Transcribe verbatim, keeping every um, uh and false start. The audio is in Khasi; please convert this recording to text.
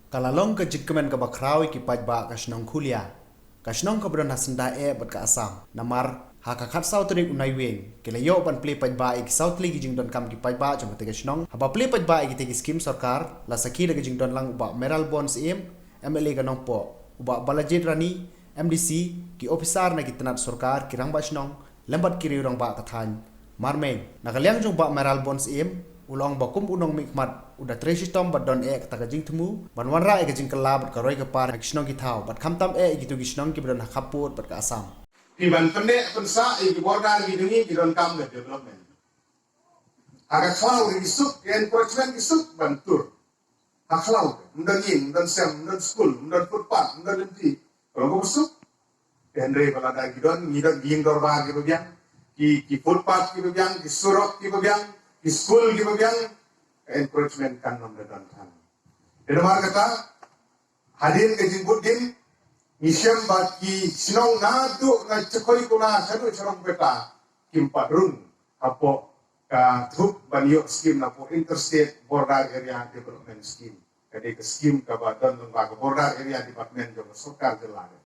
Ka la long ka jingkmen kaba khraw ïa ki paidbah ka shnong Khulia, ka shnong kaba don ha syndah eh bad ka Assam. Namar ha ka khatsaw tarik u Naiwieng ki la ïoh ban plie paidbah ïa ki saw tylli ki jingdonkam ki paidbah jong kata ka shnong. Haba plie paidbah ïa kita ki skim sorkar, la sakhi da ka jingdon lang u Bah Mayralborn Syiem, M L A ka Nongpoh, u Bah Balajied Rani, M D C, ki ophisar na ki tnat sorkar, ki rangbah shnong, lem bad ki riew rangbah ka thaiñ Marmeng. Na ka liang jong Bah Mayralborn Syiem, u la ong ba kum u nongmihkhmat u da trei shitom bad don eh kata ka jingthmu ban wanrah ïa ka jingkylla bad ka roi ka par ha ki shnong ki thaw bad khamtam eh ïa kito ki shnong kiba don ha khappud bad ka Assam. Phi ban pynneh pynsah ïa ki border ki jong ngi, ki donkam ka development. Ha ka khlaw ki suk, ki encroachment ki suk ban tur. Ha khlaw, ym don ïing, ym don sem, ym don skul, ym don footpath, ym don lynti. Ka long kaba suk. Te hynrei ba lada ki don, ngi don ki ïing dorbar kiba biang, ki, ki footpath kiba biang, ki surok kiba biang, ki skul kiba biang, ka encroachment kan ym da don than. Te namar kata, hadien ka jingbud dien, ngi shem ba ki shnong naduh na Chakhoikona shaduh Sharongbetta kim pat rung hapoh ka thup ban ïoh skim napoh Interstate Border Area Development Scheme. Ka dei ka skim kaba don lyngba ka Border Area Department jong ka sorkar jylla.